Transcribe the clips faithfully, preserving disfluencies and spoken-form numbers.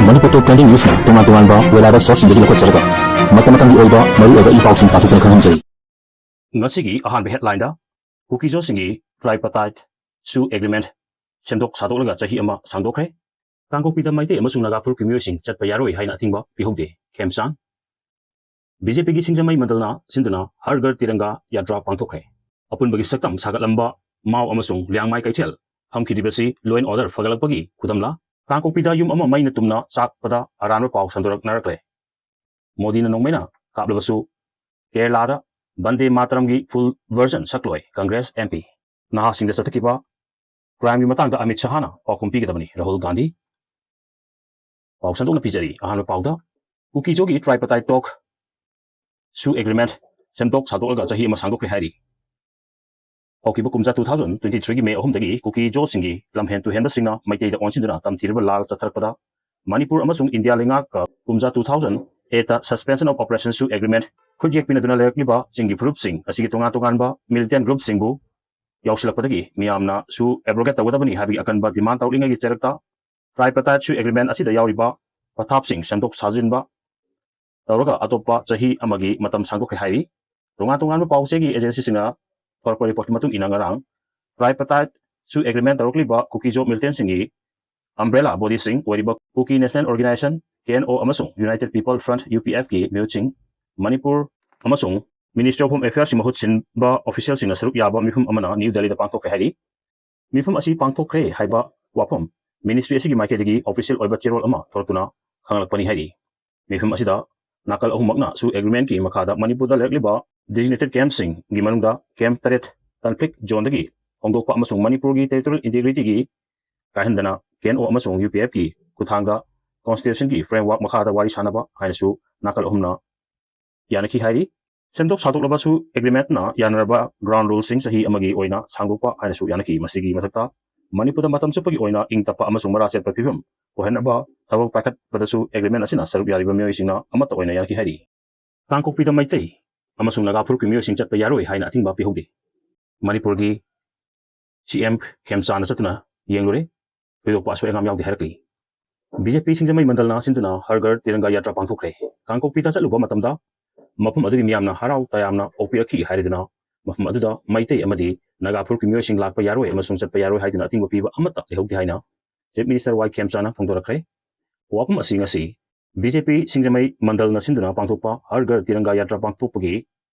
ꯃꯅꯤꯄꯨꯔ ꯇꯣꯞ trending ꯅ꯭ꯌꯨꯁꯅ ꯇꯣꯉꯥꯟ ꯇꯣꯉꯥꯟꯕ reliable ꯁꯣꯔꯁꯁꯤꯡꯗꯒꯤ ꯂꯧꯈꯠꯆꯔꯒ ꯃꯇꯝ ꯃꯇꯝꯒꯤ ꯑꯣꯏꯕ ꯃꯔꯨꯑꯣꯏꯕ ꯏ ꯄꯥꯎꯁꯤꯡ ꯄꯥꯊꯣꯛꯇꯨꯅ ꯈꯪꯍꯟꯖꯔꯤ꯫ ꯉꯁꯤꯒꯤ ꯑꯍꯥꯟꯕ ꯍꯦꯗꯂꯥꯏꯟꯗ, ꯀꯨꯀꯤꯖꯣꯁꯤꯡꯒꯤ ꯇ꯭ꯔꯥꯏꯄꯇꯥꯏꯠ ꯁꯨ ꯑꯦꯒ꯭ꯔꯤꯃꯦꯟꯠ ꯁꯦꯝꯗꯣꯛ ꯁꯥꯗꯣꯛꯂꯒ ꯆꯍꯤ ꯑꯃ ꯁꯥꯡꯗꯣꯛꯈ꯭ꯔꯦ꯫ ꯀꯥꯡꯄꯣꯛꯄꯤꯗ ꯃꯩꯇꯩ ꯑꯃꯁꯨꯡ ꯅꯥꯒꯥ ꯐꯨꯔꯨꯞꯀꯤ ꯃꯤꯑꯣꯏꯁꯤꯡ ꯆꯠꯄ ꯌꯥꯔꯣꯏ ꯍꯥꯏꯅ ꯑꯊꯤꯡꯕ ꯄꯤꯍꯧꯗꯦ꯫ ꯈꯦꯝꯆꯥꯟ꯫ ꯕꯤ ꯖꯦ ꯄꯤꯒꯤ ꯁꯤꯡꯖꯃꯩ ꯃꯟꯗꯜꯅ ꯁꯤꯟꯗꯨꯅ ꯍꯔ ꯘꯔ ꯇꯤꯔꯪꯒꯥ ꯌꯥꯇ꯭ꯔꯥ ꯄꯥꯡꯊꯣꯛꯈ꯭ꯔꯦ꯫ ꯑꯄꯨꯟꯕꯒꯤ ꯁꯛꯇꯝ ꯁꯥꯒꯠꯂꯝꯕ ꯃꯥꯎ ꯑꯃꯁꯨꯡ ꯂꯤꯌꯥꯡꯃꯥꯏ ꯀꯩꯊꯦꯜ ꯐꯝꯈꯤꯗ꯭ꯔꯤꯕꯁꯤ law and order ꯐꯒꯠꯂꯛꯄꯒꯤ ꯈꯨꯗꯝꯂꯥ? ꯀꯥꯡꯄꯣꯛꯄꯤꯗ ꯌꯨꯝ ꯑꯃ ꯃꯩꯅ ꯇꯨꯝꯅ ꯆꯥꯛꯄꯗ ꯑꯔꯥꯟꯕ ꯄꯥꯎ ꯁꯟꯗꯣꯔꯛꯅꯔꯛꯂꯦ꯫ ꯃꯣꯗꯤꯅ ꯅꯣꯡꯃꯩꯅ ꯀꯥꯞꯂꯕꯁꯨ ꯀꯦꯔꯂꯥꯗ ꯕꯟꯗꯦ ꯃꯥꯇꯔꯝꯒꯤ full version ꯁꯛꯂꯣꯏ ꯀꯪꯒ꯭ꯔꯦꯁ ꯑꯦꯝ ꯄꯤ꯫ ꯅꯍꯥꯁꯤꯡꯗ ꯆꯠꯊꯈꯤꯕ ꯀ꯭ꯔꯥꯏꯝꯒꯤ ꯃꯇꯥꯡꯗ ꯑꯃꯤꯠ ꯁꯍꯥꯅ ꯄꯥꯎꯈꯨꯝ ꯄꯤꯒꯗꯕꯅꯤ, ꯔꯥꯍꯨꯜ ꯒꯥꯟꯙꯤ꯫ ꯄꯥꯎ ꯁꯟꯗꯣꯛꯅ ꯄꯤꯖꯔꯤ꯫ ꯑꯍꯥꯟꯕ ꯄꯥꯎꯗ, ꯀꯨꯀꯤꯖꯣꯒꯤ tripartite talk ꯁꯨ ꯑꯦꯒ꯭ꯔꯤꯃꯦꯟꯠ ꯁꯦꯝꯗꯣꯛ ꯁꯥꯗꯣꯛꯂꯒ ꯆꯍꯤ ꯑꯃ ꯁꯥꯡꯗꯣꯛꯈ꯭ꯔꯦ ꯍꯥꯏꯔꯤ꯫ ꯍꯧꯈꯤꯕ ꯀꯨꯝꯖꯥ two thousand twenty three ꯒꯤ ꯃꯦ ꯑꯍꯨꯝꯗꯒꯤ ꯀꯨꯀꯤꯖꯣꯁꯤꯡꯒꯤ ꯂꯝꯍꯦꯟ ꯇꯨꯍꯦꯟꯕꯁꯤꯡꯅ ꯃꯩꯇꯩꯗ ꯑꯣꯟꯁꯤꯟꯗꯨꯅ ꯇꯝꯊꯤꯔꯕ ꯂꯥꯜ ꯆꯠꯊꯔꯛꯄꯗ ꯃꯅꯤꯄꯨꯔ ꯑꯃꯁꯨꯡ ꯏꯟꯗꯤꯌꯥ ꯂꯩꯉꯥꯛꯀ ꯀꯨꯝꯖꯥ two thousand eight suspension of operation ꯁꯨ ꯑꯦꯒ꯭ꯔꯤꯃꯦꯟꯠ ꯈꯨꯠꯌꯦꯛ ꯄꯤꯅꯗꯨꯅ ꯂꯩꯔꯛꯂꯤꯕ ꯆꯤꯡꯒꯤ ꯐꯨꯔꯨꯞꯁꯤꯡ ꯑꯁꯤꯒꯤ ꯇꯣꯉꯥꯟ ꯇꯣꯉꯥꯟꯕ militant group ꯁꯤꯡꯕꯨ ꯌꯥꯎꯁꯤꯜꯂꯛꯄꯗꯒꯤ ꯃꯤꯌꯥꯝꯅ ꯁꯨ abrogate ꯇꯧꯒꯗꯕꯅꯤ ꯍꯥꯏꯕꯒꯤ ꯑꯀꯟꯕ demand ꯇꯧꯔꯤꯉꯩꯒꯤ ꯆꯩꯔꯛꯇ tripartite ꯁꯨ ꯑꯦꯒ꯭ꯔꯤꯃꯦꯟꯠ ꯑꯁꯤꯗ ꯌꯥꯎꯔꯤꯕ ꯄꯊꯥꯞꯁꯤꯡ ꯁꯦꯝꯗꯣꯛ ꯁꯥꯖꯤꯟꯕ ꯇꯧꯔꯒ ꯑꯇꯣꯞꯄ ꯆꯍꯤ ꯑꯃꯒꯤ ꯃꯇꯝ ꯁꯥꯡꯗꯣꯛꯈ꯭ꯔꯦ ꯍꯥꯏꯔꯤ꯫ ꯇꯣꯉꯥꯟ ꯇꯣꯉꯥꯟꯕ ꯄꯥꯎ ꯆꯦꯒꯤ agency ꯁꯤꯡꯅ ꯊꯣꯔꯛꯄ report ꯀꯤ ꯃꯇꯨꯡ ꯏꯟꯅ, ꯉꯔꯥꯡ tripartite ꯁꯨ ꯑꯦꯒ꯭ꯔꯤꯃꯦꯟꯠ ꯇꯧꯔꯛꯂꯤꯕ ꯀꯨꯀꯤꯖꯣ militant ꯁꯤꯡꯒꯤ umbrella body ꯁꯤꯡ ꯑꯣꯏꯔꯤꯕ Kuki National Organisation, K N O, ꯑꯃꯁꯨꯡ United People Front, U P F ꯀꯤ ꯃꯤꯍꯨꯠꯁꯤꯡ, ꯃꯅꯤꯄꯨꯔ ꯑꯃꯁꯨꯡ Ministry of Home Affairs ꯀꯤ ꯃꯍꯨꯠ ꯁꯤꯟꯕ official ꯁꯤꯡꯅ ꯁꯔꯨꯛ ꯌꯥꯕ ꯃꯤꯐꯝ ꯑꯃꯅ ꯅ꯭ꯌꯨ ꯗꯦꯜꯂꯤꯗ ꯄꯥꯡꯊꯣꯛꯈ꯭ꯔꯦ ꯍꯥꯏꯔꯤ꯫ ꯃꯤꯐꯝ ꯑꯁꯤ ꯄꯥꯡꯊꯣꯛꯈ꯭ꯔꯦ ꯍꯥꯏꯕ ꯋꯥꯐꯝ ministry ꯑꯁꯤꯒꯤ ꯃꯥꯏꯀꯩꯗꯒꯤ official ꯑꯣꯏꯕ ꯆꯦꯔꯣꯜ ꯑꯃ ꯊꯣꯔꯛꯇꯨꯅ ꯈꯪꯂꯛꯄꯅꯤ ꯍꯥꯏꯔꯤ꯫ ꯃꯤꯐꯝ ꯑꯁꯤꯗ ꯅꯥꯀꯜ ꯑꯍꯨꯝꯃꯛꯅ ꯁꯨ ꯑꯦꯒ꯭ꯔꯤꯃꯦꯟꯠꯀꯤ ꯃꯈꯥꯗ ꯃꯅꯤꯄꯨꯔꯗ ꯂꯩꯔꯛꯂꯤꯕ designated camp ꯁꯤꯡꯒꯤ ꯃꯅꯨꯡꯗ camp ꯇꯔꯦꯠ conflict zone ꯗꯒꯤ ꯍꯣꯡꯗꯣꯛꯄ ꯑꯃꯁꯨꯡ ꯃꯅꯤꯄꯨꯔꯒꯤ territorial integrity ꯒꯤ ꯀꯥꯏꯍꯟꯗꯅ K N O ꯑꯃꯁꯨꯡ U P F ꯀꯤ ꯈꯨꯠꯊꯥꯡꯗ constitution ꯒꯤ framework ꯃꯈꯥꯗ ꯋꯥꯔꯤ ꯁꯥꯅꯕ ꯍꯥꯏꯅꯁꯨ ꯅꯥꯀꯜ ꯑꯍꯨꯝꯅ ꯌꯥꯅꯈꯤ ꯍꯥꯏꯔꯤ꯫ ꯁꯦꯝꯗꯣꯛ ꯁꯥꯗꯣꯛꯂꯕꯁꯨ ꯑꯦꯒ꯭ꯔꯤꯃꯦꯟꯠꯅ ꯌꯥꯅꯔꯕ ground rule ꯁꯤꯡ ꯆꯍꯤ ꯑꯃꯒꯤ ꯑꯣꯏꯅ ꯁꯥꯡꯗꯣꯛꯄ ꯍꯥꯏꯅꯁꯨ ꯌꯥꯅꯈꯤ꯫ ꯃꯁꯤꯒꯤ ꯃꯊꯛꯇ, ꯃꯅꯤꯄꯨꯔꯗ ꯃꯇꯝ ꯆꯨꯞꯄꯒꯤ ꯑꯣꯏꯅ ꯏꯪ ꯇꯞꯄ ꯑꯃꯁꯨꯡ ꯃꯔꯥ ꯆꯦꯠꯄ ꯐꯤꯕꯝ ꯑꯣꯏꯍꯟꯅꯕ ꯊꯕꯛ ꯄꯥꯏꯈꯠꯄꯗꯁꯨ ꯑꯦꯒ꯭ꯔꯤꯃꯦꯟꯠ ꯑꯁꯤꯅ ꯁꯔꯨꯛ ꯌꯥꯔꯤꯕ ꯃꯤꯑꯣꯏꯁꯤꯡꯅ ꯑꯃꯠꯇ ꯑꯣꯏꯅ ꯌꯥꯅꯈꯤ ꯍꯥꯏꯔꯤ꯫ ꯀꯥꯡꯄꯣꯛꯄꯤꯗ ꯃꯩꯇꯩ ꯑꯃꯁꯨꯡ ꯅꯥꯒꯥ ꯐꯨꯔꯨꯞꯀꯤ ꯃꯤꯑꯣꯏꯁꯤꯡ ꯆꯠꯄ ꯌꯥꯔꯣꯏ ꯍꯥꯏꯅ ꯑꯊꯤꯡꯕ ꯄꯤꯍꯧꯗꯦ꯫ ꯃꯅꯤꯄꯨꯔꯒꯤ C M ꯈꯦꯝꯆꯥꯟꯗ ꯆꯠꯇꯨꯅ ꯌꯦꯡꯂꯨꯔꯦ꯫ ꯊꯣꯏꯗꯣꯛꯄ ꯑꯁꯣꯏ ꯑꯉꯥꯝ ꯌꯥꯎꯗꯦ ꯍꯥꯏꯔꯛꯂꯤ꯫ ꯕꯤ ꯖꯦ ꯄꯤ ꯁꯤꯡꯖꯃꯩ ꯃꯟꯗꯜꯅ ꯁꯤꯟꯗꯨꯅ ꯍꯔ ꯘꯔ ꯇꯤꯔꯪꯒꯥ ꯌꯥꯇ꯭ꯔꯥ ꯄꯥꯡꯊꯣꯛꯈ꯭ꯔꯦ꯫ ꯀꯥꯡꯄꯣꯛꯄꯤꯗ ꯆꯠꯂꯨꯕ ꯃꯇꯝꯗ ꯃꯐꯝ ꯑꯗꯨꯒꯤ ꯃꯤꯌꯥꯝꯅ ꯍꯔꯥꯎ ꯇꯌꯥꯝꯅ ꯑꯣꯛꯄꯤꯔꯛꯈꯤ ꯍꯥꯏꯔꯗꯨꯅ ꯃꯐꯝ ꯑꯗꯨꯗ ꯃꯩꯇꯩ ꯑꯃꯗꯤ ꯅꯥꯒꯥ ꯐꯨꯔꯨꯞꯀꯤ ꯃꯤꯑꯣꯏꯁꯤꯡ ꯂꯥꯛꯄ ꯌꯥꯔꯣꯏ ꯑꯃꯁꯨꯡ ꯆꯠꯄ ꯌꯥꯔꯣꯏ ꯍꯥꯏꯗꯨꯅ ꯑꯊꯤꯡꯕ ꯄꯤꯕ ꯑꯃꯠꯇ ꯂꯩꯍꯧꯗꯦ ꯍꯥꯏꯅ ꯆꯤꯐ ꯃꯤꯅꯤꯁꯇꯔ ꯋꯥꯏ ꯈꯦꯝꯆꯥꯅ ꯐꯣꯡꯗꯣꯔꯛꯈ꯭ꯔꯦ꯫ ꯋꯥꯐꯝ ꯑꯁꯤ ꯉꯁꯤ ꯕꯤ ꯖꯦ ꯄꯤ ꯁꯤꯡꯖꯃꯩ ꯃꯟꯗꯜꯅ ꯁꯤꯟꯗꯨꯅ ꯄꯥꯡꯊꯣꯛꯄ ꯍꯔ ꯘꯔ ꯇꯤꯔꯪꯒꯥ ꯌꯥꯇ꯭ꯔꯥ ꯄꯥꯡꯊꯣꯛꯄꯒꯤ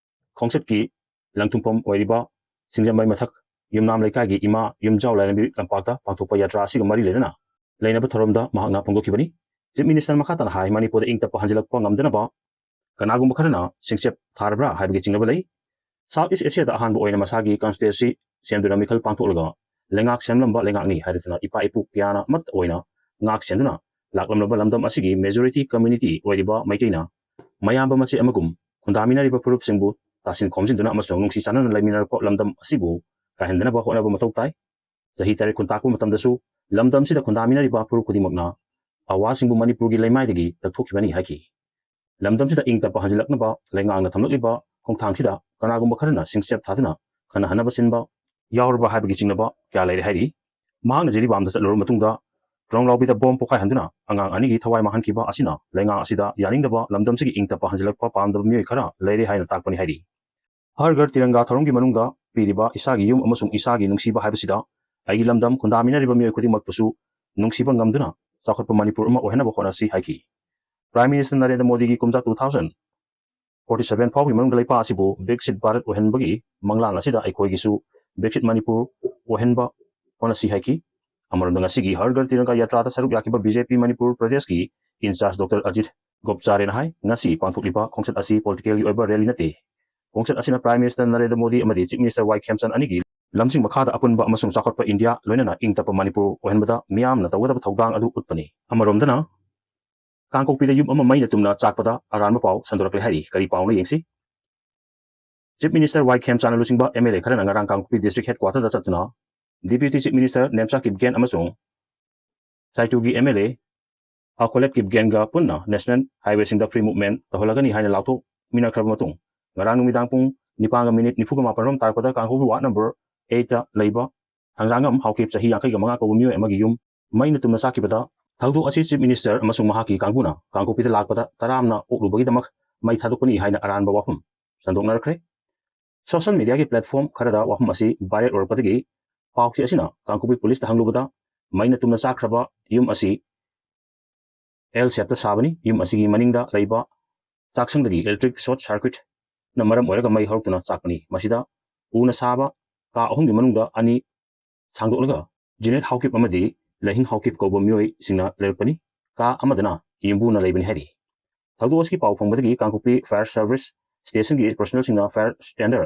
ꯈꯣꯡꯆꯠꯀꯤ ꯂꯪꯊꯨꯡꯐꯝ ꯑꯣꯏꯔꯤꯕ ꯁꯤꯡꯖꯃꯩ ꯃꯊꯛ ꯌꯨꯝꯅꯥꯝ ꯂꯩꯀꯥꯏꯒꯤ ꯏꯃꯥ ꯌꯨꯝꯖꯥꯎ ꯂꯥꯏꯔꯦꯝꯕꯤ ꯂꯝꯄꯥꯛꯇ ꯄꯥꯡꯊꯣꯛꯄ ꯌꯥꯇ꯭ꯔꯥ ꯑꯁꯤꯒ ꯃꯔꯤ ꯂꯩꯅꯅ ꯂꯩꯅꯕ ꯊꯧꯔꯝꯗ ꯃꯍꯥꯛꯅ ꯐꯣꯡꯗꯣꯛꯈꯤꯕꯅꯤ꯫ ꯆꯤꯐ ꯃꯤꯅꯤꯁꯇꯔ ꯃꯈꯥ ꯇꯥꯅ ꯍꯥꯏ, ꯃꯅꯤꯄꯨꯔꯗ ꯏꯪ ꯇꯞꯄ ꯍꯟꯖꯤꯜꯂꯛꯄ ꯉꯝꯗꯅꯕ ꯀꯅꯥꯒꯨꯝꯕ ꯈꯔꯅ ꯁꯤꯡꯆꯦꯞ ꯊꯥꯔꯕ꯭ꯔꯥ ꯍꯥꯏꯕꯒꯤ ꯆꯤꯡꯅꯕ ꯂꯩ꯫ ꯁꯥꯎꯠ ꯏꯁ ꯑꯦꯁꯤꯌꯥꯗ ꯑꯍꯥꯟꯕ ꯑꯣꯏꯅ ꯃꯁꯥꯒꯤ ꯀꯟꯁꯇꯤꯇ꯭ꯋꯦꯟꯁꯤ ꯁꯦꯝꯗꯨꯅ ꯃꯤꯈꯜ ꯄꯥꯡꯊꯣꯛꯂꯒ ꯂꯩꯉꯥꯛ ꯁꯦꯝꯂꯝꯕ ꯂꯩꯉꯥꯛꯅꯤ ꯍꯥꯏꯔꯗꯨꯅ ꯏꯄꯥ ꯏꯄꯨ ꯀꯌꯥꯅ ꯑꯃꯠꯇ ꯑꯣꯏꯅ ꯉꯥꯛ ꯁꯦꯝꯗꯨꯅ ꯂꯥꯛꯂꯝꯂꯕ ꯂꯝꯗꯝ ꯑꯁꯤꯒꯤ ꯃꯦꯖꯣꯔꯤꯇꯤ ꯀꯝꯃ꯭ꯌꯨꯅꯤꯇꯤ ꯑꯣꯏꯔꯤꯕ ꯃꯩꯇꯩꯅ ꯃꯌꯥꯝꯕ ꯃꯆꯦ ꯑꯃꯒꯨꯝ ꯈꯨꯟꯗꯥꯃꯤꯟꯅꯔꯤꯕ ꯐꯨꯔꯨꯞꯁꯤꯡꯕꯨ ꯇꯥꯁꯤꯟ ꯈꯣꯝꯖꯤꯟꯗꯨꯅ ꯑꯃꯁꯨꯡ ꯅꯨꯡꯁꯤ ꯆꯥꯟꯅꯅ ꯂꯩꯃꯤꯟꯅꯔꯛꯄ ꯂꯝꯗꯝ ꯑꯁꯤꯕꯨ ꯀꯥꯏꯍꯟꯗꯅꯕ ꯍꯣꯠꯅꯕ ꯃꯊꯧ ꯇꯥꯏ꯫ ꯆꯍꯤ ꯇꯔꯦꯠ ꯈꯨꯟꯇꯥꯛꯄ ꯃꯇꯝꯗꯁꯨ ꯂꯝꯗꯝꯁꯤꯗ ꯈꯨꯟꯗꯥꯃꯤꯟꯅꯔꯤꯕ ꯐꯨꯔꯨꯞ ꯈꯨꯗꯤꯡꯃꯛꯅ ꯑꯋꯥꯁꯤꯡꯕꯨ ꯃꯅꯤꯄꯨꯔꯒꯤ ꯂꯩꯃꯥꯏꯗꯒꯤ ꯂꯧꯊꯣꯛꯈꯤꯕꯅꯤ ꯍꯥꯏꯈꯤ꯫ ꯂꯝꯗꯝꯁꯤꯗ ꯏꯪ ꯇꯞꯄ ꯍꯟꯖꯤꯜꯂꯛꯅꯕ ꯂꯩꯉꯥꯛꯅ ꯊꯝꯂꯛꯂꯤꯕ ꯈꯣꯡꯊꯥꯡꯁꯤꯗ ꯀꯅꯥꯒꯨꯝꯕ ꯈꯔꯅ ꯁꯤꯡꯆꯦꯞ ꯊꯥꯗꯨꯅ ꯈꯟꯅꯍꯟꯅꯕ ꯁꯤꯟꯕ ꯌꯥꯎꯔꯕ꯭ꯔꯥ ꯍꯥꯏꯕꯒꯤ ꯆꯤꯡꯅꯕ ꯀꯌꯥ ꯂꯩꯔꯦ ꯍꯥꯏꯔꯤ꯫ ꯃꯍꯥꯛꯅ ꯖꯤꯔꯤꯕꯥꯝꯗ ꯆꯠꯂꯨꯔꯕ ꯃꯇꯨꯡꯗ ꯇ꯭ꯔꯣꯡꯂꯥꯎꯕꯤꯗ ꯕꯣꯝ ꯄꯣꯈꯥꯏꯍꯟꯗꯨꯅ ꯑꯉꯥꯡ ꯑꯅꯤꯒꯤ ꯊꯋꯥꯏ ꯃꯥꯡꯍꯟꯈꯤꯕ ꯑꯁꯤꯅ ꯂꯩꯉꯥꯛ ꯑꯁꯤꯗ ꯌꯥꯅꯤꯡꯗꯕ ꯂꯝꯗꯝꯁꯤꯒꯤ ꯏꯪ ꯇꯞꯄ ꯍꯟꯖꯤꯜꯂꯛꯄ ꯄꯥꯝꯗꯕ ꯃꯤꯑꯣꯏ ꯈꯔ ꯂꯩꯔꯦ ꯍꯥꯏꯅ ꯇꯥꯛꯄꯅꯤ ꯍꯥꯏꯔꯤ꯫ ꯍꯔ ꯘꯔ ꯇꯤꯔꯪꯒꯥ ꯊꯧꯔꯝꯒꯤ ꯃꯅꯨꯡꯗ ꯄꯤꯔꯤꯕ ꯏꯁꯥꯒꯤ ꯌꯨꯝ ꯑꯃꯁꯨꯡ ꯏꯁꯥꯒꯤ ꯅꯨꯡꯁꯤꯕ ꯍꯥꯏꯕꯁꯤꯗ ꯑꯩꯒꯤ ꯂꯝꯗꯝ ꯈꯨꯟꯗꯥꯃꯤꯟꯅꯔꯤꯕ ꯃꯤꯑꯣꯏ ꯈꯨꯗꯤꯡꯃꯛꯄꯨꯁꯨ ꯅꯨꯡꯁꯤꯕ ꯉꯝꯗꯨꯅ ꯆꯥꯎꯈꯠꯄ ꯃꯅꯤꯄꯨꯔ ꯑꯃ ꯑꯣꯏꯍꯟꯅꯕ ꯍꯣꯠꯅꯁꯤ ꯍꯥꯏꯈꯤ꯫ ꯄ꯭ꯔꯥꯏꯝ ꯃꯤꯅꯤꯁꯇꯔ ꯅꯔꯦꯟꯗ꯭ꯔ ꯃꯣꯗꯤꯒꯤ ꯀꯨꯝꯖꯥ ꯇꯨ ꯊꯥꯎꯖꯟ ꯐꯣꯔꯇꯤ ꯁꯚꯦꯟ ꯐꯥꯎꯒꯤ ꯃꯅꯨꯡꯗ ꯂꯩꯄꯥꯛ ꯑꯁꯤꯕꯨ ꯕꯤꯛꯁꯤꯠ ꯚꯥꯔꯠ ꯑꯣꯏꯍꯟꯕꯒꯤ ꯃꯪꯂꯥꯟ ꯑꯁꯤꯗ ꯑꯩꯈꯣꯏꯒꯤꯁꯨ ꯕꯤꯛꯁꯤꯠ ꯃꯅꯤꯄꯨꯔ ꯑꯣꯏꯍꯟꯕ ꯍꯣꯠꯅꯁꯤ ꯍꯥꯏꯈꯤ꯫ ꯑꯃꯔꯣꯝꯗ ꯉꯁꯤꯒꯤ ꯍꯔ ꯘꯔ ꯇꯤꯔꯪꯒꯥ ꯌꯥꯇ꯭ꯔꯥꯗ ꯁꯔꯨꯛ ꯌꯥꯈꯤꯕ ꯕꯤ ꯖꯦ ꯄꯤ ꯃꯅꯤꯄꯨꯔ ꯄ꯭ꯔꯗꯦꯁꯀꯤ ꯏꯟꯆꯥꯔꯖ ꯗꯣꯛꯇꯔ ꯑꯖꯤꯠ ꯒꯣꯞꯆꯥꯔꯦꯅ ꯍꯥꯏ, ꯉꯁꯤ ꯄꯥꯡꯊꯣꯛꯂꯤꯕ ꯈꯣꯡꯆꯠ ꯑꯁꯤ ꯄꯣꯂꯤꯇꯤꯀꯦꯜꯒꯤ ꯑꯣꯏꯕ ꯔꯦꯂꯤ ꯅꯠꯇꯦ꯫ ꯈꯣꯡꯆꯠ ꯑꯁꯤꯅ ꯄ꯭ꯔꯥꯏꯝ ꯃꯤꯅꯤꯁꯇꯔ ꯅꯔꯦꯟꯗ꯭ꯔ ꯃꯣꯗꯤ ꯑꯃꯗꯤ ꯆꯤꯐ ꯃꯤꯅꯤꯁꯇꯔ ꯋꯥꯏ ꯈꯦꯝꯆꯟ ꯑꯅꯤꯒꯤ ꯂꯝꯖꯤꯡ ꯃꯈꯥꯗ ꯑꯄꯨꯟꯕ ꯑꯃꯁꯨꯡ ꯆꯥꯎꯈꯠꯄ ꯏꯟꯗꯤꯌꯥ ꯂꯣꯏꯅꯅ ꯏꯪ ꯇꯞꯄ ꯃꯅꯤꯄꯨꯔ ꯑꯣꯏꯍꯟꯕꯗ ꯃꯤꯌꯥꯝꯅ ꯇꯧꯒꯗꯕ ꯊꯧꯗꯥꯡ ꯑꯗꯨ ꯎꯠꯄꯅꯤ꯫ ꯑꯃꯔꯣꯝꯗꯅ ꯀꯥꯡꯄꯣꯛꯄꯤꯗ ꯌꯨꯝ ꯑꯃ ꯃꯩꯅ ꯇꯨꯝꯅ ꯆꯥꯛꯄꯗ ꯑꯔꯥꯟꯕ ꯄꯥꯎ ꯁꯟꯗꯣꯔꯛꯂꯦ ꯍꯥꯏꯔꯤ꯫ ꯀꯔꯤ ꯄꯥꯎꯅꯣ ꯌꯦꯡꯁꯤ꯫ ꯆꯤꯐ ꯃꯤꯅꯤꯁꯇꯔ ꯋꯥꯏ ꯈꯦꯝꯆꯥꯅ ꯂꯨꯆꯤꯡꯕ ꯑꯦꯝ ꯑꯦꯜ ꯑꯦ ꯈꯔꯅ ꯉꯔꯥꯡ ꯀꯥꯡꯄꯣꯛꯄꯤ ꯗꯤꯁꯇ꯭ꯔꯤꯛ ꯍꯦꯗꯀ꯭ꯋꯥꯇꯔꯗ ꯆꯠꯇꯨꯅ deputy chief minister Nemcha Kipgen ꯑꯃꯁꯨꯡ ꯁꯥꯏꯇꯨꯒꯤ ꯑꯦꯝ ꯑꯦꯜ ꯑꯦ ꯍꯥꯀꯣꯂꯦꯠ ꯀꯤꯞꯒꯦꯟꯒ ꯄꯨꯟꯅ ꯅꯦꯁꯅꯦꯜ ꯍꯥꯏꯋꯦꯁꯤꯡꯗ ꯐ꯭ꯔꯤ ꯃꯨꯚꯃꯦꯟ ꯇꯧꯍꯜꯂꯒꯅꯤ ꯍꯥꯏꯅ ꯂꯥꯎꯊꯣꯛꯃꯤꯟꯅꯈ꯭ꯔꯕ ꯃꯇꯨꯡ, ꯉꯔꯥꯡ ꯅꯨꯃꯤꯗꯥꯡ ꯄꯨꯡ ꯅꯤꯄꯥꯟꯒ ꯃꯤꯅꯤꯠ ꯅꯤꯐꯨꯒ ꯃꯥꯄꯟ ꯔꯣꯝ ꯇꯥꯔꯛꯄꯗ ꯀꯥꯡꯄꯣꯛꯄꯤ ꯋꯥꯔꯗ ꯅꯝꯕꯔ ꯑꯩꯠꯇ ꯂꯩꯕ ꯍꯪꯖꯥꯡꯉꯝ ꯍꯥꯎꯀꯤꯞ, ꯆꯍꯤ ꯌꯥꯡꯈꯩꯒ ꯃꯉꯥ ꯀꯧꯕ ꯃꯤꯑꯣꯏ ꯑꯃꯒꯤ ꯌꯨꯝ ꯃꯩꯅ ꯇꯨꯝꯅ ꯆꯥꯛꯈꯤꯕꯗ ꯊꯧꯗꯣꯛ ꯑꯁꯤ Chief Minister ꯑꯃꯁꯨꯡ ꯃꯍꯥꯛꯀꯤ ꯀꯥꯡꯕꯨꯅ ꯀꯥꯡꯄꯣꯛꯄꯤꯗ ꯂꯥꯛꯄꯗ ꯇꯔꯥꯝꯅ ꯑꯣꯛꯂꯨꯕꯒꯤꯗꯃꯛ ꯃꯩ ꯊꯥꯗꯣꯛꯄꯅꯤ ꯍꯥꯏꯅ ꯑꯔꯥꯟꯕ ꯋꯥꯐꯝ ꯁꯟꯗꯣꯛꯅꯔꯛꯈ꯭ꯔꯦ꯫ Social media ꯒꯤ platform ꯈꯔꯗ ꯋꯥꯐꯝ ꯑꯁꯤ viral ꯑꯣꯏꯔꯛꯄꯗꯒꯤ ꯄꯥꯎꯆꯦ ꯑꯁꯤꯅ ꯀꯥꯡꯄꯣꯛꯄꯤ police ꯇ ꯍꯪꯂꯨꯕꯗ ꯃꯩꯅ ꯇꯨꯝꯅ ꯆꯥꯛꯈ꯭ꯔꯕ ꯌꯨꯝ ꯑꯁꯤ L shape ꯇ ꯁꯥꯕꯅꯤ꯫ ꯌꯨꯝ ꯑꯁꯤꯒꯤ ꯃꯅꯤꯡꯗ ꯂꯩꯕ ꯆꯥꯛꯁꯪꯗꯒꯤ electric short circuit ꯅ ꯃꯔꯝ ꯑꯣꯏꯔꯒ ꯃꯩ ꯍꯧꯔꯛꯇꯨꯅ ꯆꯥꯛꯄꯅꯤ꯫ ꯃꯁꯤꯗ ꯎꯅ ꯁꯥꯕ ꯀꯥ ꯑꯍꯨꯝꯒꯤ ꯃꯅꯨꯡꯗ ꯑꯅꯤ ꯁꯥꯡꯗꯣꯛꯂꯒ Jeanette Haokip ꯑꯃꯗꯤ Laihing Haokip ꯀꯧꯕ ꯃꯤꯑꯣꯏꯁꯤꯡꯅ ꯂꯩꯔꯛꯄꯅꯤ꯫ ꯀꯥ ꯑꯃꯗꯅ ꯌꯨꯝꯕꯨꯅ ꯂꯩꯕꯅꯤ ꯍꯥꯏꯔꯤ꯫ ꯊꯧꯗꯣꯛ ꯑꯁꯤꯒꯤ ꯄꯥꯎ ꯐꯪꯕꯗꯒꯤ ꯀꯥꯡꯄꯣꯛꯄꯤ fire service station ꯒꯤ personnel ꯁꯤꯡꯅ fire tender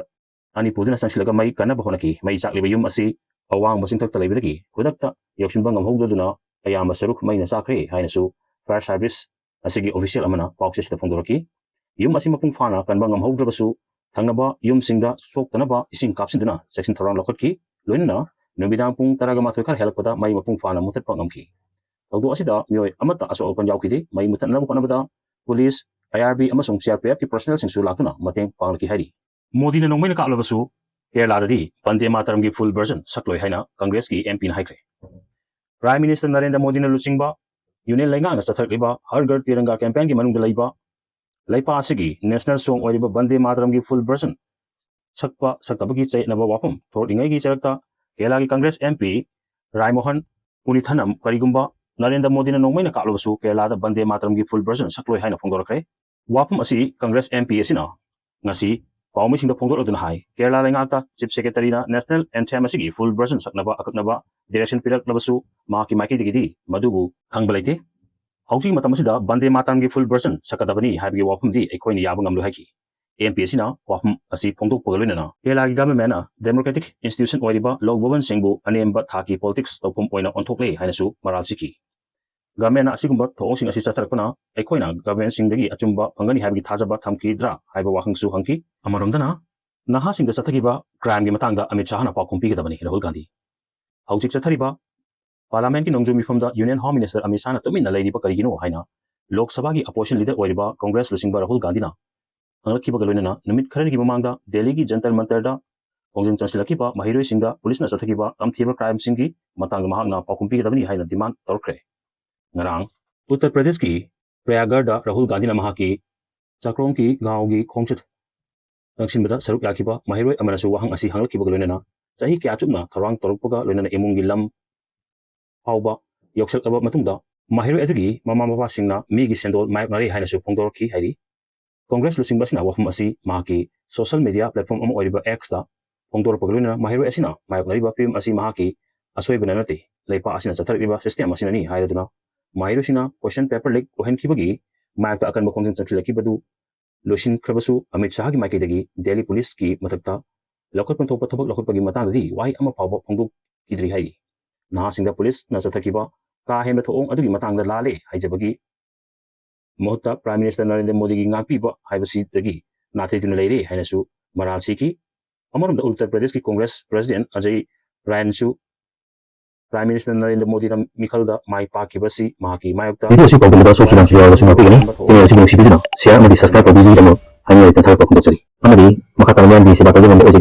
ꯑꯅꯤ ꯄꯨꯗꯨꯅ ꯆꯪꯁꯤꯜꯂꯒ ꯃꯩ ꯀꯟꯅꯕ ꯍꯣꯠꯅꯈꯤ꯫ ꯃꯩ ꯆꯥꯛꯂꯤꯕ ꯌꯨꯝ ꯑꯁꯤ ꯑꯋꯥꯡꯕ ꯆꯤꯡꯊꯛꯇ ꯂꯩꯕꯗꯒꯤ ꯈꯨꯗꯛꯇ ꯌꯧꯁꯤꯟꯕ ꯉꯝꯍꯧꯗꯗꯨꯅ ꯑꯌꯥꯝꯕ ꯁꯔꯨꯛ ꯃꯩꯅ ꯆꯥꯛꯈ꯭ꯔꯦ ꯍꯥꯏꯅꯁꯨ fire service ꯑꯁꯤꯒꯤ official ꯑꯃꯅ ꯄꯥꯎꯆꯦ ꯑꯁꯤꯗ ꯐꯣꯡꯗꯣꯔꯛꯈꯤ꯫ ꯌꯨꯝ ꯑꯁꯤ ꯃꯄꯨꯡ ꯐꯥꯅ ꯀꯟꯕ ꯉꯝꯍꯧꯗ꯭ꯔꯕꯁꯨ ꯊꯪꯅꯕ ꯌꯨꯝꯁꯤꯡꯗ ꯁꯣꯛꯇꯅꯕ ꯏꯁꯤꯡ ꯀꯥꯞꯁꯤꯟꯗꯨꯅ ꯆꯦꯛꯁꯤꯟ ꯊꯧꯔꯥꯡ ꯂꯧꯈꯠꯈꯤ꯫ ꯂꯣꯏꯅꯅ ꯅꯨꯃꯤꯗꯥꯡ ꯄꯨꯡ ꯇꯔꯥꯒ ꯃꯥꯊꯣꯏ ꯈꯔ ꯍꯦꯜꯂꯛꯄꯗ ꯃꯩ ꯃꯄꯨꯡ ꯐꯥꯅ ꯃꯨꯊꯠꯄ ꯉꯝꯈꯤ꯫ ꯊꯧꯗꯣꯛ ꯑꯁꯤꯗ ꯃꯤꯑꯣꯏ ꯑꯃꯠꯇ ꯑꯁꯣꯛ ꯑꯄꯟ ꯌꯥꯎꯈꯤꯗꯦ꯫ ꯃꯩ ꯃꯨꯊꯠꯅꯕ ꯍꯣꯠꯅꯕꯗ police, I R B ꯑꯃꯁꯨꯡ C R P F ꯀꯤ personnel ꯁꯤꯡꯁꯨ ꯂꯥꯛꯇꯨꯅ ꯃꯇꯦꯡ ꯄꯥꯡꯂꯛꯈꯤ ꯍꯥꯏꯔꯤ꯫ ꯃꯣꯗꯤꯅ ꯅꯣꯡꯃꯩꯅ ꯀꯥꯞꯂꯕꯁꯨ ꯀꯦꯔꯂꯥꯗꯗꯤ ꯕꯟꯗꯦ ꯃꯥꯇꯔꯝꯒꯤ full version ꯁꯛꯂꯣꯏ ꯍꯥꯏꯅ ꯀꯪꯒ꯭ꯔꯦꯁꯀꯤ M P ꯅ ꯍꯥꯏꯈ꯭ꯔꯦ꯫ Prime Minister ꯅꯔꯦꯟꯗ꯭ꯔ ꯃꯣꯗꯤꯅ ꯂꯨꯆꯤꯡꯕ Union ꯂꯩꯉꯥꯛꯅ ꯆꯠꯊꯔꯛꯂꯤꯕ ꯍꯔ ꯘꯔ ꯇꯤꯔꯪꯒꯥ campaign ꯒꯤ ꯃꯅꯨꯡꯗ ꯂꯩꯕ ꯂꯩꯄꯥꯛ ꯑꯁꯤꯒꯤ national song ꯑꯣꯏꯔꯤꯕ ꯕꯟꯗꯦ ꯃꯥꯇꯔꯝꯒꯤ full version ꯁꯛꯄ ꯁꯛꯇꯕꯒꯤ ꯆꯌꯦꯠꯅꯕ ꯋꯥꯐꯝ ꯊꯣꯛꯂꯛꯂꯤꯉꯩꯒꯤ ꯆꯔꯛꯇ ꯀꯦꯔꯂꯥꯒꯤ ꯀꯪꯒ꯭ꯔꯦꯁ M P ꯔꯥꯏꯃꯣꯍꯟ ꯎꯅꯤꯊꯅꯝ ꯀꯔꯤꯒꯨꯝꯕ ꯅꯔꯦꯟꯗ꯭ꯔ ꯃꯣꯗꯤꯅ ꯅꯣꯡꯃꯩꯅ ꯀꯥꯞꯂꯕꯁꯨ ꯀꯦꯔꯂꯥꯗ ꯕꯟꯗꯦ ꯃꯥꯇꯔꯝꯒꯤ full version ꯁꯛꯂꯣꯏ ꯍꯥꯏꯅ ꯐꯣꯡꯗꯣꯔꯛꯈ꯭ꯔꯦ꯫ ꯋꯥꯐꯝ ꯑꯁꯤ ꯀꯪꯒ꯭ꯔꯦꯁ M P ꯑꯁꯤꯅ ꯉꯁꯤ ꯄꯥꯎꯃꯤꯁꯤꯡꯗ ꯐꯣꯡꯗꯣꯛꯂꯗꯨꯅ ꯍꯥꯏ, ꯀꯦꯔꯂꯥ ꯂꯩꯉꯥꯛꯇ Chief Secretary ꯅ national anthem ꯑꯁꯤꯒꯤ full version ꯁꯛꯅꯕ ꯑꯀꯛꯅꯕ direction ꯄꯤꯔꯛꯂꯕꯁꯨ ꯃꯍꯥꯛꯀꯤ ꯃꯥꯏꯀꯩꯗꯒꯤꯗꯤ ꯃꯗꯨꯕꯨ ꯈꯪꯕ ꯂꯩꯇꯦ꯫ ꯍꯧꯖꯤꯛ ꯃꯇꯝ ꯑꯁꯤꯗ ꯕꯟꯗꯦ ꯃꯥꯇꯔꯝꯒꯤ full version ꯁꯛꯀꯗꯕꯅꯤ ꯍꯥꯏꯕꯒꯤ ꯋꯥꯐꯝꯗꯤ ꯑꯩꯈꯣꯏꯅ ꯌꯥꯕ ꯉꯝꯂꯣꯏ ꯍꯥꯏꯈꯤ꯫ M P ꯑꯁꯤꯅ ꯋꯥꯐꯝ ꯑꯁꯤ ꯐꯣꯡꯗꯣꯛꯄꯒ ꯂꯣꯏꯅꯅ ꯀꯦꯔꯂꯥꯒꯤ government ꯅ democratic institution ꯑꯣꯏꯔꯤꯕ ꯂꯣꯛ ꯚꯕꯟ ꯁꯤꯡꯕꯨ ꯑꯅꯦꯝꯕ ꯊꯥꯛꯀꯤ politics ꯇꯧꯐꯝ ꯑꯣꯏꯅ ꯑꯣꯟꯊꯣꯛꯂꯦ ꯍꯥꯏꯅꯁꯨ ꯃꯔꯥꯜ ꯁꯤꯈꯤ꯫ Government ꯅ ꯑꯁꯤꯒꯨꯝꯕ ꯊꯧꯑꯣꯡꯁꯤꯡ ꯑꯁꯤ ꯆꯠꯊꯔꯛꯄꯅ ꯑꯩꯈꯣꯏꯅ government ꯁꯤꯡꯗꯒꯤ ꯑꯆꯨꯝꯕ ꯐꯪꯒꯅꯤ ꯍꯥꯏꯕꯒꯤ ꯊꯥꯖꯕ ꯊꯝꯈꯤꯗ꯭ꯔꯥ ꯍꯥꯏꯕ ꯋꯥꯍꯪꯁꯨ ꯍꯪꯈꯤ꯫ ꯑꯃꯔꯣꯝꯗꯅ ꯅꯍꯥꯁꯤꯡꯗ ꯆꯠꯊꯈꯤꯕ crime ꯒꯤ ꯃꯇꯥꯡꯗ ꯑꯃꯤꯠ ꯁꯥꯍꯅ ꯄꯥꯎꯈꯨꯝ ꯄꯤꯒꯗꯕꯅꯤ꯫ ꯔꯥꯍꯨꯜ ꯒꯥꯟꯙꯤ ꯍꯧꯖꯤꯛ ꯆꯠꯊꯔꯤꯕ Parliament ꯀꯤ ꯅꯣꯡꯖꯨ ꯃꯤꯐꯝꯗ Union Home Minister ꯑꯃꯤꯠ ꯁꯥꯍꯅ ꯇꯨꯃꯤꯟꯅ ꯂꯩꯔꯤꯕ ꯀꯔꯤꯒꯤꯅꯣ ꯍꯥꯏꯅ ꯂꯣꯛ ꯁꯚꯥꯒꯤ opposition leader ꯑꯣꯏꯔꯤꯕ ꯀꯪꯒ꯭ꯔꯦꯁ ꯂꯨꯆꯤꯡꯕ ꯔꯥꯍꯨꯜ ꯒꯥꯟꯙꯤꯅ ꯍꯪꯂꯛꯈꯤꯕꯒ ꯂꯣꯏꯅꯅ ꯅꯨꯃꯤꯠ ꯈꯔꯅꯤꯒꯤ ꯃꯃꯥꯡꯗ ꯗꯦꯜꯂꯤꯒꯤ ꯖꯟꯇꯔ ꯃꯟꯇꯔꯗ ꯈꯣꯡꯖꯪ ꯆꯪꯁꯤꯜꯂꯛꯈꯤꯕ ꯃꯍꯩꯔꯣꯏꯁꯤꯡꯗ police ꯅ ꯆꯠꯊꯈꯤꯕ ꯇꯝꯊꯤꯕ crime ꯁꯤꯡꯒꯤ ꯃꯇꯥꯡꯗ ꯃꯍꯥꯛꯅ ꯄꯥꯎꯈꯨꯝ ꯄꯤꯒꯗꯕꯅꯤ ꯍꯥꯏꯅ demand ꯇꯧꯔꯛꯈ꯭ꯔꯦ꯫ ꯉꯔꯥꯡ ꯎꯠꯇꯔ ꯄ꯭ꯔꯗꯦꯁꯀꯤ ꯄ꯭ꯔꯌꯥꯒꯔꯗ ꯔꯥꯍꯨꯜ ꯒꯥꯟꯙꯤꯅ ꯃꯍꯥꯛꯀꯤ ꯆꯥꯀ꯭ꯔꯣꯡꯒꯤ ꯒꯥꯎꯒꯤ ꯈꯣꯡꯆꯠ ꯆꯪꯁꯤꯟꯕꯗ ꯁꯔꯨꯛ ꯌꯥꯈꯤꯕ ꯃꯍꯩꯔꯣꯏ ꯑꯃꯅꯁꯨ ꯋꯥꯍꯪ ꯑꯁꯤ ꯍꯪꯂꯛꯈꯤꯕꯒ ꯂꯣꯏꯅꯅ ꯆꯍꯤ ꯀꯌꯥ ꯆꯨꯞꯅ ꯊꯧꯔꯥꯡ ꯇꯧꯔꯛꯄꯒ ꯂꯣꯏꯅꯅ ꯏꯃꯨꯡꯒꯤ ꯂꯝ ꯐꯥꯎꯕ ꯌꯧꯁꯤꯜꯂꯛꯂꯕ ꯃꯇꯨꯡꯗ ꯃꯍꯩꯔꯣꯏ ꯑꯗꯨꯒꯤ ꯃꯃꯥ ꯃꯄꯥꯁꯤꯡꯅ ꯃꯤꯒꯤ ꯁꯦꯟꯗꯣꯜ ꯃꯥꯌꯣꯛꯅꯔꯦ ꯍꯥꯏꯅꯁꯨ ꯐꯣꯡꯗꯣꯔꯛꯈꯤ ꯍꯥꯏꯔꯤ꯫ ꯀꯣꯡꯒ꯭ꯔꯦꯁ ꯂꯨꯆꯤꯡꯕ ꯑꯁꯤꯅ ꯋꯥꯐꯝ ꯑꯁꯤ ꯃꯍꯥꯛꯀꯤ ꯁꯣꯁꯤꯌꯦꯜ ꯃꯤꯗꯤꯌꯥ ꯄ꯭ꯂꯦꯠꯐꯣꯝ ꯑꯃ ꯑꯣꯏꯔꯤꯕ X ꯇ ꯐꯣꯡꯗꯣꯔꯛꯄꯒ ꯂꯣꯏꯅꯅ ꯃꯍꯩꯔꯣꯏ ꯑꯁꯤꯅ ꯃꯥꯌꯣꯛꯅꯔꯤꯕ ꯐꯤꯕꯝ ꯑꯁꯤ ꯃꯍꯥꯛꯀꯤ ꯑꯁꯣꯏꯕꯅ ꯅꯠꯇꯦ, ꯂꯩꯄꯥꯛ ꯑꯁꯤꯅ ꯆꯠꯊꯔꯛꯂꯤꯕ ꯁꯤꯁꯇꯦꯝ ꯑꯁꯤꯅꯅꯤ ꯍꯥꯏꯔꯗꯨꯅ ꯃꯍꯩꯔꯣꯏꯁꯤꯅ ꯀꯣꯏꯁꯟ ꯄꯦꯄꯔ ꯂꯤꯛ ꯑꯣꯏꯍꯟꯈꯤꯕꯒꯤ ꯃꯥꯌꯣꯛꯇ ꯑꯀꯟꯕ ꯈꯣꯡꯖꯪ ꯆꯪꯁꯤꯜꯂꯛꯈꯤꯕꯗꯨ ꯂꯣꯏꯁꯤꯟꯈ꯭ꯔꯕꯁꯨ ꯑꯃꯤꯠ ꯁꯥꯍꯒꯤ ꯃꯥꯏꯀꯩꯗꯒꯤ ꯗꯦꯜꯂꯤ ꯄꯨꯂꯤꯁꯀꯤ ꯃꯊꯛꯇ ꯂꯧꯈꯠꯐꯝ ꯊꯣꯛꯄ ꯊꯕꯛ ꯂꯧꯈꯠꯄꯒꯤ ꯃꯇꯥꯡꯗꯗꯤ ꯋꯥꯍꯩ ꯑꯃ ꯐꯥꯎꯕ ꯐꯣꯡꯗꯣꯛꯈꯤꯗ꯭ꯔꯤ ꯍꯥꯏꯔꯤ꯫ ꯅꯍꯥꯁꯤꯡꯗ ꯄꯨꯂꯤꯁꯅ ꯆꯠꯊꯈꯤꯕ ꯀꯥ ꯍꯦꯟꯕ ꯊꯧꯑꯣꯡ ꯑꯗꯨꯒꯤ ꯃꯇꯥꯡꯗ ꯂꯥꯜꯂꯦ ꯍꯥꯏꯖꯕꯒꯤ ꯃꯍꯨꯠꯇ ꯄ꯭ꯔꯥꯏꯝ ꯃꯤꯅꯤꯁꯇꯔ ꯅꯔꯦꯟꯗ꯭ꯔ ꯃꯣꯗꯤꯒꯤ ꯉꯥꯛꯄꯤꯕ ꯍꯥꯏꯕꯁꯤꯗꯒꯤ ꯅꯥꯊꯩꯗꯨꯅ ꯂꯩꯔꯦ ꯍꯥꯏꯅꯁꯨ ꯃꯔꯥꯜ ꯁꯤꯈꯤ꯫ ꯑꯃꯔꯣꯝꯗ ꯎꯠꯇꯔ ꯄ꯭ꯔꯗꯦꯁꯀꯤ ꯀꯣꯡꯒ꯭ꯔꯦꯁ ꯄ꯭ꯔꯁꯤꯗꯦꯟ ꯑꯖꯩ ꯔꯥꯌꯟꯁꯨ ꯄ꯭ꯔꯥꯏꯝ ꯃꯤꯅꯤꯁꯇꯔ ꯅꯔꯦꯟꯗ꯭ꯔ ꯃꯣꯗꯤꯅ ꯃꯤꯈꯜꯗ ꯃꯥꯏ ꯄꯥꯛꯈꯤꯕ ꯑꯁꯤ ꯃꯍꯥꯛꯀꯤ ꯃꯥꯌꯣꯛꯇ ꯚꯤꯗꯤꯑꯣ ꯑꯁꯤ ꯄꯥꯎꯗꯝꯕꯗ ꯁꯣꯛꯈꯤꯕ ꯌꯥꯎꯔꯕꯁꯨ ꯉꯥꯛꯄꯤꯒꯅꯤ꯫ ꯆꯦꯅꯦꯜ ꯑꯁꯤꯕꯨ ꯅꯨꯡꯁꯤꯕꯤꯗꯨꯅ ꯁꯤꯌꯥꯔ ꯑꯃꯗꯤ ꯁꯕꯁꯀ꯭ꯔꯥꯏꯕ ꯇꯧꯕꯤꯒꯤꯗꯃꯛ ꯍꯥꯏꯅ ꯂꯩꯇꯅ ꯊꯥꯒꯠꯄ ꯐꯣꯡꯗꯣꯛꯆꯔꯤ꯫ ꯑꯃꯗꯤ ꯃꯈꯥ ꯇꯥꯅ ꯃꯤꯌꯥꯝꯒꯤ ꯁꯦꯕꯥ ꯇꯧꯖꯕ ꯑꯣꯏꯖꯒꯦ꯫